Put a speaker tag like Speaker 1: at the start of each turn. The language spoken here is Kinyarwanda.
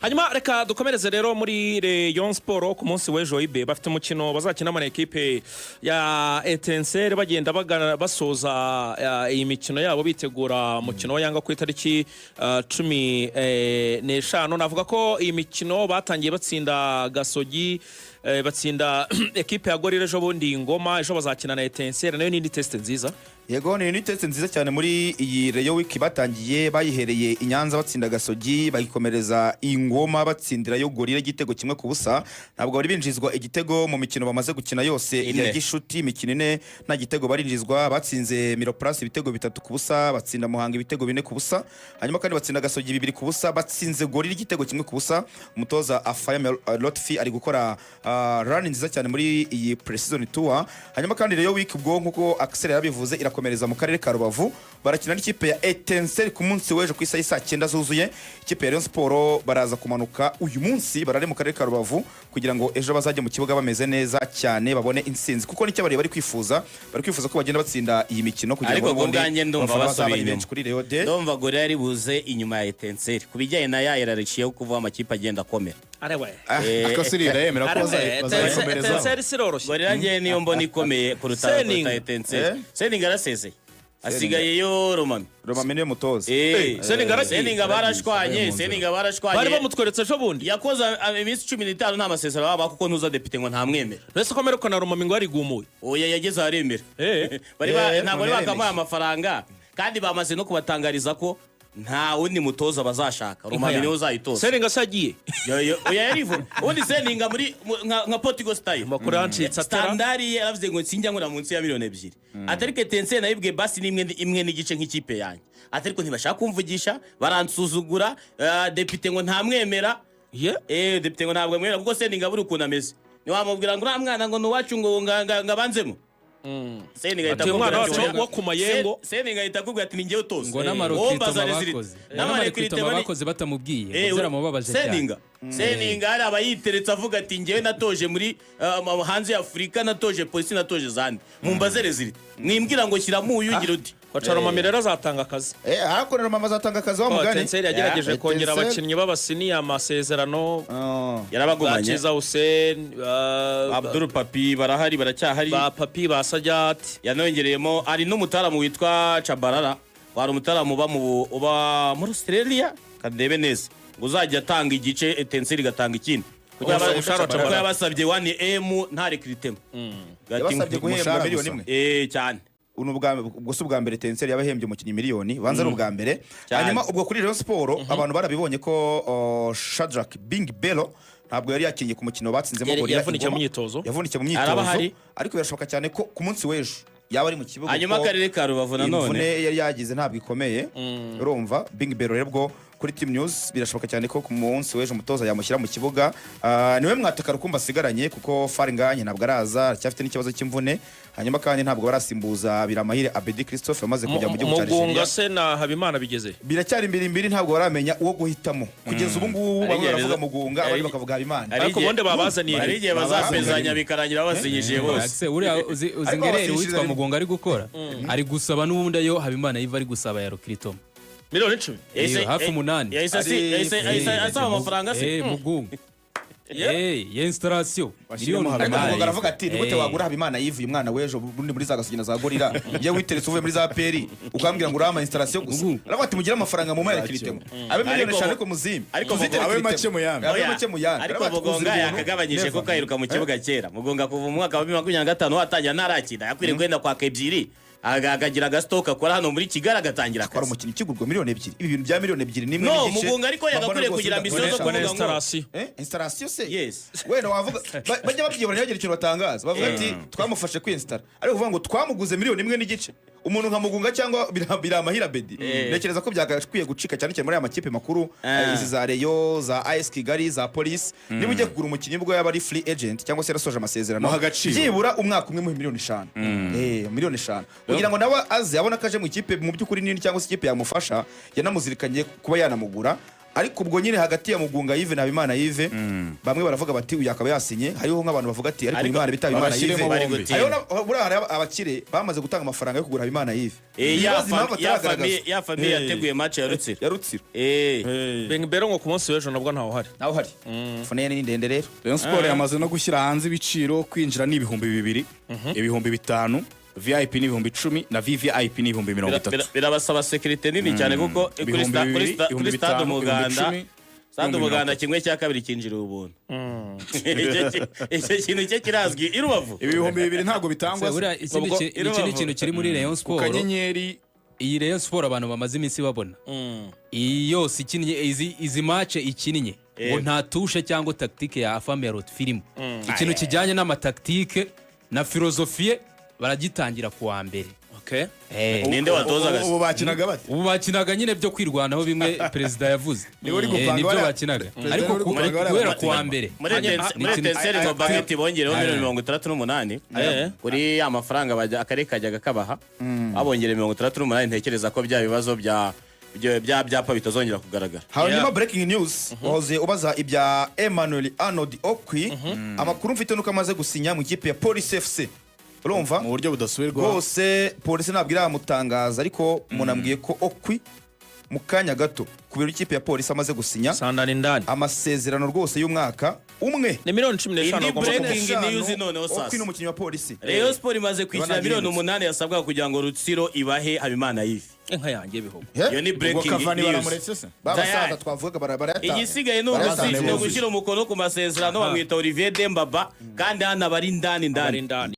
Speaker 1: Hanyuma reka dukomereze rero muri Rayon Sport. Ku munsi w'ejo ibe bafite umukino bazakinamo na ekipe ya Etincelle, bagenda bagana basoza iyi mikino yabo bitegura umukino wa Yanga ku itariki 15. Navuga ko iyi mikino batangiye batsinda Gasogi, batsinda ekipe ya Gorilla ejo bundi Ngoma, ejo bazakina na Etincelle, nayo ni indi test nziza.
Speaker 2: Yego, ni test nziza cyane muri iyi Rayon Week. Batangiye bayihereye i Nyanza batsinda Gasogi, bayikomereza i Ngoma batsindirayo Gorilla igitego 1-0. Ntabwo bari binjizwa igitego mu mikino bamaze gukina yose
Speaker 3: Ine.
Speaker 2: ya gishuti, imikino 4 nta gitego barinjizwa. Batsinze Miroplast ibitego 3-0, batsinda Muhanga ibitego 4-0, hanyuma kandi batsinda Gasogi 2-0, batsinze Gorilla igitego 1-0. Umutoza Afaya Lotfi ari gukora run nziza cyane muri iyi pre-season tour. Hanyuma kandi Rayon Week ubwo, nkuko Axel yarabivuze, irakomereza mu karere ka Rubavu, barakina n'ikipe ya Etincelle ku munsi w'ejo ku isaha y'i saa 9 zuzuye. Ikipe ya Rayon Sport baraza kumanuka uyu munsi barare mu karere ka Rubavu kugira ngo ejo bazajye mu kibuga bameze neza cyane, babone intsinzi, kuko nicyo bari kwifuza. Bari kwifuza ko bagenda batsinda iyi mikino kugira
Speaker 3: Ariko
Speaker 2: ngo
Speaker 3: ku
Speaker 2: ubundi
Speaker 3: bwanjye ndumva
Speaker 2: abafana bazaba
Speaker 3: basubiye
Speaker 2: ari
Speaker 3: inyuma.
Speaker 2: benshi kuri Rayon Day.
Speaker 3: Ndumva Gorilla yari buze inyuma ya Etincelle ku bijyanye na ya hiérarchie yo kuvuga amakipe agenda akomera.
Speaker 1: Arewe.
Speaker 4: Akasiri irayemera ko bazayikomerezaho.
Speaker 1: Etincelle siroroshye.
Speaker 3: Gorilla ngewe niyo mbona ikomeye kuruta
Speaker 1: Seninga.
Speaker 3: kuruta Etincelle.
Speaker 2: Eh?
Speaker 3: Seninga arasezeye, asigayeyo Romami.
Speaker 2: Romami niwe mutoza.
Speaker 1: Seninga aragiye.
Speaker 3: Seninga barashwanye, Seninga barashwanye.
Speaker 1: Bari bamutweretse ejo bundi.
Speaker 3: Yakoze iminsi 15 nta masezerano baba, kuko ntuza depite ngo ntamwemera.
Speaker 1: Mbese ko mperuka na Romami ngo yarigumuye?
Speaker 3: Oya, yageze aharemera. Bari ntabwo bari
Speaker 2: Romami.
Speaker 3: bakamuha amafaranga, kandi bamaze no kubatangariza ko nta wundi mutoza bazashaka, Romami niwe uzayitoza.
Speaker 1: Seninga se agiye?
Speaker 3: Oya, yarivu ubundi Seninga muri nka Portugal style.
Speaker 1: Amakuru yancitse atera.
Speaker 3: Standard ye yaravuze ngo sinjya nkora munsi ya miliyoni 2, atari ko Etincelle nayibwiye basi ni imwe, imwe n'igice nk'ikipe yanjye, atari ko ntibashaka kumvugisha, baransuzugura. Depite ngo ntamwemera.
Speaker 1: Ye.
Speaker 3: Depite ngo ntabwo amwemera, kuko Seninga buri ukuntu ameze ntiwamubwira ngo uriya mwana ngo ni uwacu ngo abanzemo. Seninga ahita
Speaker 1: Ati, "Umwana
Speaker 3: akubwira ati,
Speaker 1: wacu
Speaker 3: oya."
Speaker 1: wo ku Mayengo.
Speaker 3: Seninga ahita akubwira ati: "Ni njyewe utoza."
Speaker 5: Ngo
Speaker 3: Wowe
Speaker 5: n'amarecrutement
Speaker 3: mbaza résultat.
Speaker 5: bakoze, n'amarecrutement bakoze batamubwiye, ngo byaramubabaje cyane.
Speaker 3: Seninga hari abayiteretse avuga ati: "Njyewe natoje muri hanze ya Afurika, natoje polisi, natoje zandi, mumbaze résultat, mwimbwira ngo shyiramo uyu ugira uti."
Speaker 1: Kwa Romami rero azatanga akazi.
Speaker 2: Ariko rero mama azatanga akazi wa mugani.
Speaker 1: Etincelle yagerageje kongera
Speaker 2: Etincelle.
Speaker 1: abakinnyi b'abasiniya amasezerano.
Speaker 3: Yarabagumanye.
Speaker 1: Bakiza Hussein,
Speaker 3: Abdul Papi barahari, baracyahari.
Speaker 1: Ba Papi, ba Sajati.
Speaker 3: Yanongereyemo, hari n'umutaramu witwa Chabarara, wari umutaramu uba muri Australia, kandebe neza, ngo uzajya atanga igice, Etincelle igatanga ikindi, kuko
Speaker 1: Umushahara wa
Speaker 3: kuko
Speaker 1: Chabarara.
Speaker 3: yabasabye 1M nta recrutement.
Speaker 2: Yabasabye guhembwa
Speaker 4: Umushahara
Speaker 2: miliyoni
Speaker 4: gusa.
Speaker 2: imwe.
Speaker 3: Cyane.
Speaker 2: Ubu ubwo si ubwa mbere Etincelle yabahembye umukinnyi miliyoni, banza ari ubwa mbere.
Speaker 3: Cyane.
Speaker 2: Hanyuma ubwo kuri Rayon Sport abantu barabibonye ko Shadrack Bing Bello ntabwo yari yakinnye ku mukino batsinzemo Gorilla
Speaker 1: Yavunikiye
Speaker 2: i Ngoma.
Speaker 1: mu myitozo.
Speaker 2: Yavunikiye mu
Speaker 3: Araba
Speaker 2: myitozo,
Speaker 3: ahari.
Speaker 2: ariko birashoboka cyane ko ku munsi w'ejo yaba ari mu kibuga,
Speaker 3: Hanyuma
Speaker 2: kuko
Speaker 3: akarere ka Rubavu
Speaker 2: imvune
Speaker 3: nanone
Speaker 2: yari yagize ntabwo ikomeye. Urumva Bing Bello rero bwo kuri Team News birashoboka cyane ko ku munsi w'ejo umutoza yamushyira mu kibuga. Niwe mwataka rukumbi asigaranye, kuko Faringanye ntabwo araza, aracyafite n'ikibazo cy'imvune. Hanyuma kandi ntabwo barasimbuza Biramahire Abedi Christophe wamaze kujya mu gihugu cya
Speaker 1: Mugunga
Speaker 2: Nigeria.
Speaker 1: se na Habimana bigeze?
Speaker 2: Biracyari imbere imbere, ntabwo baramenya uwo guhitamo kugeza ubu ngubu.
Speaker 3: Hari
Speaker 2: Bamwe
Speaker 3: igihe
Speaker 2: baravuga Mugunga, abandi bakavuga Habimana.
Speaker 1: Ariko ubundi babazaniye.
Speaker 3: Hari igihe bazapezanya bikarangira basinyishije bose.
Speaker 5: Ese uriya uzi
Speaker 2: Ariko
Speaker 5: ngerere
Speaker 2: abasinyishije
Speaker 5: witwa Mugunga ari gukora, ari gusaba n'ubundi ayo Habimana yiva ari gusaba ya recrutement.
Speaker 1: Miliyoni 10.
Speaker 5: Hafi 8.
Speaker 3: Yahise asaba amafaranga se?
Speaker 5: Mugunga ye installation
Speaker 4: Bashyiremo
Speaker 5: miliyoni
Speaker 2: Ariko
Speaker 4: Habimana.
Speaker 2: Mugunga aravuga ati: "Ni gute wagura Habimana yivuye umwana w'ejo bundi muri za Gasogi na za Gorilla, njye witeretse uvuye muri za peri, ukambwira ngo uriya installation gusa?"
Speaker 5: Mugunga.
Speaker 2: Aravuga ati: "Mugire amafaranga mu mayere kiritemo abe miliyoni
Speaker 3: Ariko
Speaker 2: 5, ariko muzime
Speaker 3: ariko
Speaker 2: tuzite
Speaker 4: Abe
Speaker 2: recruitment.
Speaker 4: make muyampe.
Speaker 2: Abe
Speaker 3: Oya,
Speaker 2: make muyampe."
Speaker 3: ariko
Speaker 2: Aravuga ati,
Speaker 3: Mugunga
Speaker 2: "Kuzira ubuntu,
Speaker 3: yakagabanyije,
Speaker 2: never."
Speaker 3: kuko aheruka mu kibuga kera. Mugunga kuva mu mwaka wa 2025 watangira ntarakina, yakwiriye guhenda kwaka ebyiri, akagira agastock akora hano muri Kigali, agatangira
Speaker 2: Twara
Speaker 3: akazi.
Speaker 2: umukinnyi ukigurwa miliyoni 2, ibi bintu bya miliyoni 2 n'imwe
Speaker 3: No,
Speaker 2: n'igice.
Speaker 3: Mugunga ariko
Speaker 2: Mbona
Speaker 3: yagakwiriye
Speaker 2: rwose
Speaker 3: kugira ambition zo
Speaker 2: bidakoresha.
Speaker 1: Ngo ni
Speaker 3: kuvuga ngo
Speaker 1: installation.
Speaker 2: Installation se?
Speaker 3: Yes.
Speaker 2: Wenda wavuga bajya babyibona ntibagire ikintu batangaza, bavuga ati: "Twamufashe kwinstara," ariko kuvuga ngo twamuguze miliyoni 1.5, umuntu nka Mugunga cyangwa Biramahire Abedi, ntekereza ko byagakwiye gucika cyane cyane muri aya makipe makuru, izi za Rayon, za AS Kigali, za Police. Niba ugiye kugura umukinnyi, ubwo yaba ari free agent cyangwa se yarasoje amasezerano,
Speaker 4: Muha agaciro.
Speaker 2: byibura umwaka umwe muhe miliyoni 5, miliyoni 5, kugira ngo nawe aze abone ko aje mu ikipe mu by'ukuri nini cyangwa se ikipe yamufasha, yanamuzirikanye kuba yanamugura. Ariko ubwo nyine hagati ya Mugunga Yves na Habimana Yves, bamwe baravuga bati uyu akaba yasinye. Hariho nk'abantu bavuga ati ariko
Speaker 3: Ariko
Speaker 2: Habimana bita Habimana
Speaker 4: babashyiremo
Speaker 2: Yves.
Speaker 3: Bari
Speaker 4: bombi.
Speaker 3: gutinda.
Speaker 2: Hariho buriya hari abakire bamaze gutanga amafaranga yo kugura Habimana Yves.
Speaker 3: Ya
Speaker 2: Ibibazo impamvu ataragaragazwa.
Speaker 3: ya famille yateguye match ya Rutsiro.
Speaker 2: Ya Rutsiro.
Speaker 1: Bengbero ngo ku munsi w'ejo nabwo ntawe uhari.
Speaker 2: Nawe uhari. Fone ni ndende rero.
Speaker 4: Rayon Sport yamaze no gushyira hanze ibiciro. Kwinjira ni 2000, 5000, VIP ni 10,000 na VVIP ni ibihumbi mirongo itatu.
Speaker 3: Birabasaba sécurité nini cyane kuko kuri
Speaker 4: 2000,
Speaker 3: kuri
Speaker 4: 5000,
Speaker 3: stade Umuganda,
Speaker 4: 10,000,
Speaker 3: stade Umuganda,
Speaker 4: 30,000.
Speaker 3: 1/2 cyinjira ubuntu. Icyo kintu cye kirazwi i Rubavu.
Speaker 4: 2000 ntabwo bitangwa se?
Speaker 5: Buriya ikindi
Speaker 3: Ubwo
Speaker 5: ikindi
Speaker 3: Rubavu.
Speaker 5: kintu kiri muri Rayon
Speaker 4: Ku
Speaker 5: Sport,
Speaker 4: kanyenyeri.
Speaker 5: iyi Rayon Sport abantu bamaze iminsi babona, iyi yose ikinnye, izi match ikinnye, ngo nta touche cyangwa tactique ya Afame ya Lotfi irimo. Ikintu kijyanye n'ama tactique na philosophie baragitangira ku wa mbere.
Speaker 1: Okay.
Speaker 3: Ninde watozaga se?
Speaker 4: Ubu bakinaga bate?
Speaker 5: Ubu bakinaga nyine byo kwirwanaho, bimwe perezida yavuze.
Speaker 4: Niwe uri gupanga
Speaker 5: Nibyo bakinaga,
Speaker 4: Perezida
Speaker 5: ariko
Speaker 4: niwe uri gupanga bariya
Speaker 5: guhera ku wa mbere
Speaker 3: Muri Etincelles ngo bageti bongereho miliyoni 68 kuri ya mafaranga akarere kajyaga kabaha, babongereye 68. Ntekereza ko bya bibazo bya byapa bitazongera kugaragara.
Speaker 2: Hanyuma breaking news, wahoze ubaza ibya Emmanuel Arnold Okwi. Amakuru mfite nuko amaze gusinya mu ikipe ya Police FC, urumva?
Speaker 4: Mu buryo budasubirwaho.
Speaker 2: Rwose polisi ntabwo iramutangaza, ariko umuntu ambwiye ko Okwi mu kanya gato ku biro ikipe ya polisi amaze gusinya
Speaker 1: Sandani ndani.
Speaker 2: amasezerano rwose y'umwaka umwe.
Speaker 1: Ni miliyoni 15
Speaker 3: Indi
Speaker 1: bagomba
Speaker 3: breaking
Speaker 1: kumuha.
Speaker 3: news noneho sasa.
Speaker 2: Okwi ni umukinnyi wa polisi.
Speaker 3: Rayon Sport imaze kwishyura
Speaker 2: Urabona
Speaker 3: miliyoni
Speaker 2: yirutse.
Speaker 3: 8 yasabwaga kugira ngo Rutsiro ibahe Habimana Yves.
Speaker 1: Inka yanjye y'ibihugu.
Speaker 3: Iyo ni
Speaker 4: Ubwo
Speaker 3: breaking
Speaker 4: Cavani
Speaker 3: news.
Speaker 4: baramuretse se?
Speaker 2: Ba basaza
Speaker 3: Tayari.
Speaker 2: twavugaga barayatanga.
Speaker 3: Igisigaye ni
Speaker 2: Barayatanga.
Speaker 3: ni ugushyira umukono ku masezerano. Bamwita Olivier Dembaba, kandi hano aba ari ndani
Speaker 1: Abari
Speaker 3: ndani.
Speaker 1: ndani.